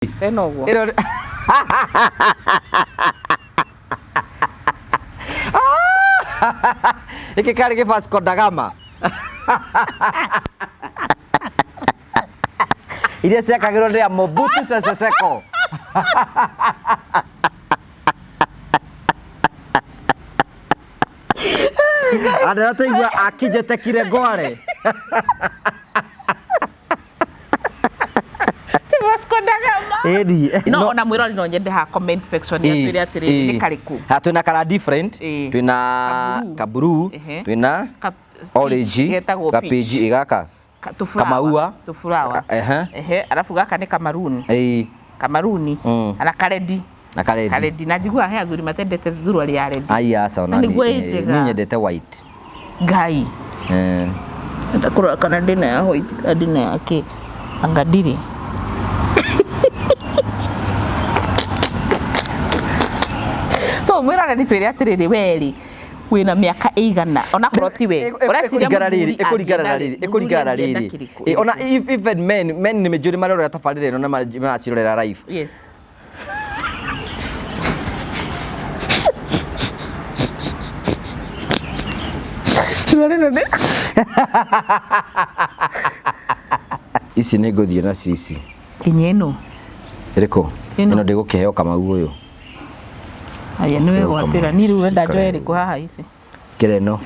Tena ũguo. Ĩno gĩkĩ karĩ gĩ Vasco da Gama iria ciakagĩrwo nĩ ya Mobutu Sese Seko. Andũ arĩa tũigua akinjĩte kire ngware. Ti Vasco da Gama. Ĩni. No ona mwĩrori no nyende ha comment section ya twĩre atĩrĩrĩ nĩ karĩkũ. Ha twĩna kara different, Ĩĩ. twĩna Kaburu. kaburu, Ehe. twĩna orange, getagwo ga peach. peach gaka. Tũflower. Kamaua. Tũflower. Ehe. Ehe, arabu gaka nĩ kamaruni. Ĩĩ. Kamaruni. Na karedi. Na karedi. Karedi. Na njiguaga he athuri matendete thuruarĩ ya redi. Ai aca ona Na nĩguo ĩ njega. niĩ nyendete white. Ngai. Eh. Ndenda kũrora kana ndĩna ya white kana ndĩna ya kĩ. Anga ndirĩ. So mwĩrore nĩ twĩre atĩrĩrĩ we rĩ wĩna mĩaka ĩigana onakorwo ti we ũreciria ĩkũringana rĩrĩ mũthuri ĩkũringana na angĩenda rĩrĩ rĩ, ĩkũringana na mũthuri angĩenda rĩrĩ kĩrĩkũ, Ĩ, ona ĩrĩkũ? even men nĩ njũĩ marerorera tabarĩra ĩno na maracirorera live. Yes. Ici nĩ ngũthiĩ nacio ici. Nginya ĩno. Ĩrĩkũ? Ĩno. Ĩno ndĩgũkĩheo Kamau ũyũ. Aya nĩ wegwatĩra niĩ rĩu wenda njoe ĩrĩkũ haha ici? Kĩra ĩno.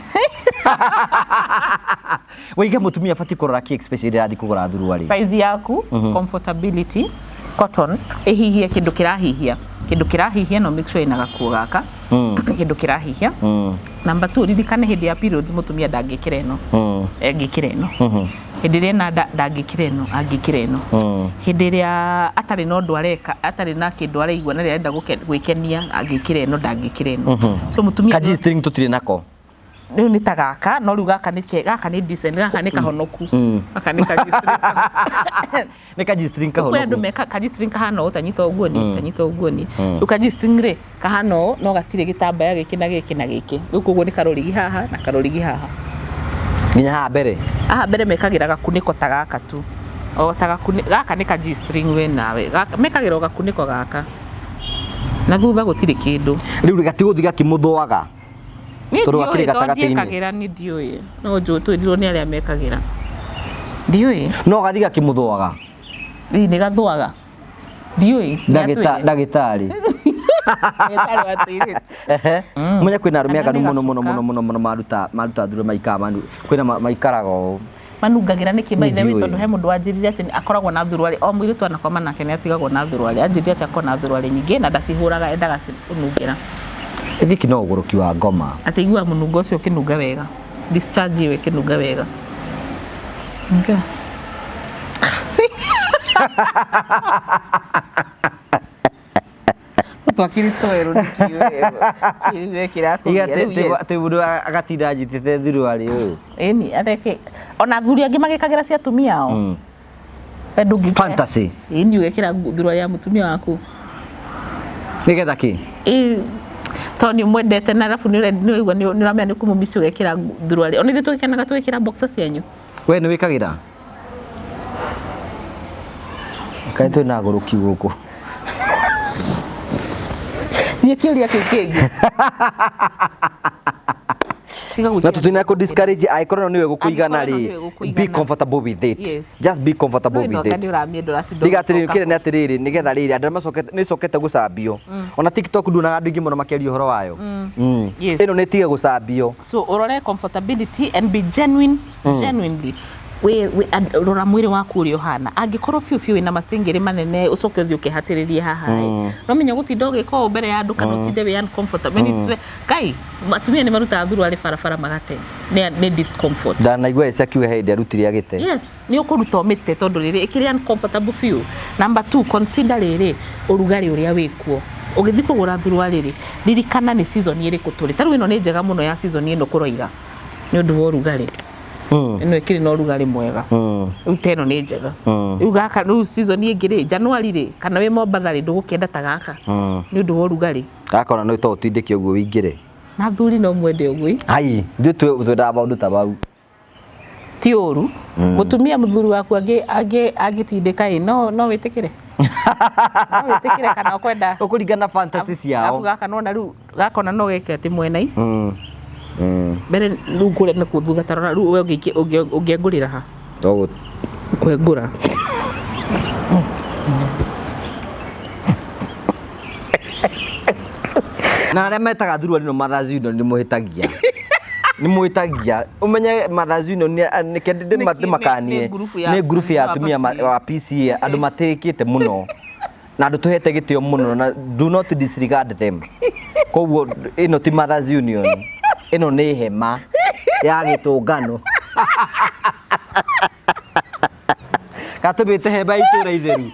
Waiga mũtumia abatiĩ kũrora kĩ especially rĩrĩa arathiĩ kũgũra thuruarĩ? Size yaku, comfortability, cotton, ĩhihie kĩndũ kĩrahihia. Kĩndũ kĩrahihia no make sure ĩna gakuo gaka. Kĩndũ kĩrahihia. Number 2 ririkane hĩndĩ ya periods mũtumia ndangĩkĩra ĩno. Angĩkĩra ĩno. Hĩndĩ ĩrĩa ena nda ndangĩkĩra ĩno, angĩkĩra ĩno. Hĩndĩ ĩrĩa atarĩ na ũndũ areka, atarĩ na kĩndũ araigua na arenda gwĩkenia angĩkĩra ĩno ndangĩkĩra ĩno. So mũtumia Ka G-string tũtirĩ nako. Rĩu nĩ ta gaka, no rĩu gaka nĩ ke, gaka nĩ decent, gaka nĩ kahonoku. Gaka nĩ ka G-string. Nĩ ka G-string Kwĩ andũ kahonoku. meka ka G-string kahana ũũ, ta nyita ũguo niĩ, ta nyita ũguo niĩ. Rĩu ka G-string rĩ, kahana ũũ no gatirĩ gĩtambaya gĩkĩ na gĩkĩ na gĩkĩ. Rĩu koguo nĩ karũrigi haha na karũrigi haha. Nginya haha mbere. Haha mbere mekagĩra gakunĩko ta gaka tu. O ta gakunĩko, gaka nĩ ka G-string we nawe. Gaka, mekagĩra o gakunĩko gaka. Na thutha gũtirĩ kĩndũ. Rĩu gatigũthiĩ gakĩmũthũaga. Niĩ Tondũ ndiũĩ, gakĩrĩ tondũ gatagatĩ-inĩ. ndiĩkagĩra niĩ ndiũĩ. No njũĩ twĩrirwo nĩ arĩa mekagĩra. Ndiũĩ. No gathiĩ gakĩmũthũaga. Ĩĩ nĩ gathũaga. Ndiũĩ. Ndagĩtarĩ. Ndagĩtarĩ wa tũirĩtu. Ehe. Menya kwĩna arũme Kana aganu nĩ mũno mũno gacuka. mũno mũno mũno maruta maruta thuro maikaraga manu kwĩna maikaraga ũũ. Manungagĩra nĩkĩ by the way Ndiũĩ. tondũ he mũndũ wanjĩrire atĩ akoragwo na thuruarĩ o mũirĩtu anakoma nake nĩ atigagwo na thuruarĩ anjĩrire atĩ akoragwo na thuruarĩ nyingĩ na ndacihũraga endaga kũnungĩra. Ithiki no ũgũrũki wa ngoma. Atĩ aiguaga mũnungo ũcio ũkĩnunga wega discharge ĩyo ĩkĩnunga wega. Nungĩra. Twakiri twerũ nĩkĩ kĩrakũgia Iga rĩu yes. atĩ mũndũ agatinda anyitĩte thuruarĩ ũyũ. Ĩni areke ona athuri angĩ magĩkagĩra cia atumia ao. We ndũngĩkĩra. Fantasy. Ĩni ũgekĩra thuruarĩ ya mũtumia waku. Nĩgetha kĩ? Ĩ tondũ nĩ ũmwendete na arabu nĩ ũraigua nĩ ũramenya nĩ ũkũmũmiss ũgekĩra thuruarĩ. Ona ithuĩ tũgĩkenaga tũgĩkĩra boxer cianyu. We nĩ wĩkagĩra? Kaĩ twĩna agũrũki gũkũ. Thiĩ kĩũria kĩu kĩngĩ. Tiga Na gwĩkĩra tũtina kũ discourage angĩkorwo nĩwe gũkũigana Angĩkorwo rĩ, nĩwe gũkũigana. be comfortable with it. Yes. Just be comfortable No with ĩno it. nĩ ũramĩenda ũratinda Ndiga atĩrĩrĩ ũgĩcoka kĩrĩa nĩ atĩrĩrĩ nĩgetha rĩrĩ andũ arĩa macokete nĩ ĩcokete gũcambio. Ona TikTok nduonaga andũ aingĩ mũno makĩaria ũhoro wayo. Yes. Ĩno nĩ ĩtige gũcambio. So urore comfortability and be genuine genuinely we rora mwĩrĩ waku ũrĩa ũhana angĩkorwo biũ biũ wĩna macingĩrĩ manene ũcoke ũthiĩ ũkĩhatĩrĩrie haha ĩ no menya gũtinda ũgĩka ũũ mbere ya andũ kana ũtinde wĩ uncomfortable mm. It's, Ngai atumia nĩ marutaga thuruarĩ barabara magate nĩ discomfort. Ndanaigua eci akiuga he hĩndĩ arutire agĩte. Yes, nĩ ũkũruta ũmĩte tondũ rĩrĩ ĩkĩrĩ uncomfortable biũ. Number 2 consider rĩrĩ ũrugarĩ ũrĩa wĩkuo. Ũgĩthiĩ kũgũra thuruarĩ rĩ, ririkana nĩ season ĩrĩkũ tũrĩ. Ta rĩu ĩno nĩ njega mũno ya season ĩno kũroira nĩ ũndũ wa ũrugarĩ. Ĩno ĩkĩrĩ na ũrugarĩ mwega. Rĩu ta ĩno nĩ njega. Rĩu gaka rĩu season ĩngĩ rĩ, January rĩ, kana wĩ Mombatha rĩ, ndũgũkĩenda ta gaka nĩ ũndũ wa ũrugarĩ. Gaka ona no to ũtindĩke ũguo wĩingĩre. Na athuri no mwende ũguo ĩ. Ai, ithuĩ twendaga maũndũ ta mau. Ti ũru. Mũtumia mũthuri waku angĩtindĩka ĩ, no wĩtĩkĩre? No wĩtĩkĩre kana ũkwenda. Ũkũringana na fantasy ciao. Arabu gaka nona rĩu gaka ona no geke atĩ mwena-i. Mbere rĩu kũrĩa nĩkuo thutha ta rora rĩu we ũngĩengũrĩra ha? To Kwengũra. Na arĩa metaga thuruarĩ no Mothers Union nĩ mũhĩtagia. Nĩ mũhĩtagia. Ũmenye Mothers Union nĩ nĩke ndĩmakanie. Nĩ ngurubu ya Nĩ ngurubu ya atumia atumia wa PCA andũ matĩkĩte mũno. Na andũ tũhete gĩtĩo mũno na do not disregard them. Koguo ĩno ti Mothers Union. Ĩno nĩ hema ya gĩtũngano. Katũmĩte hema ya itũra itheru.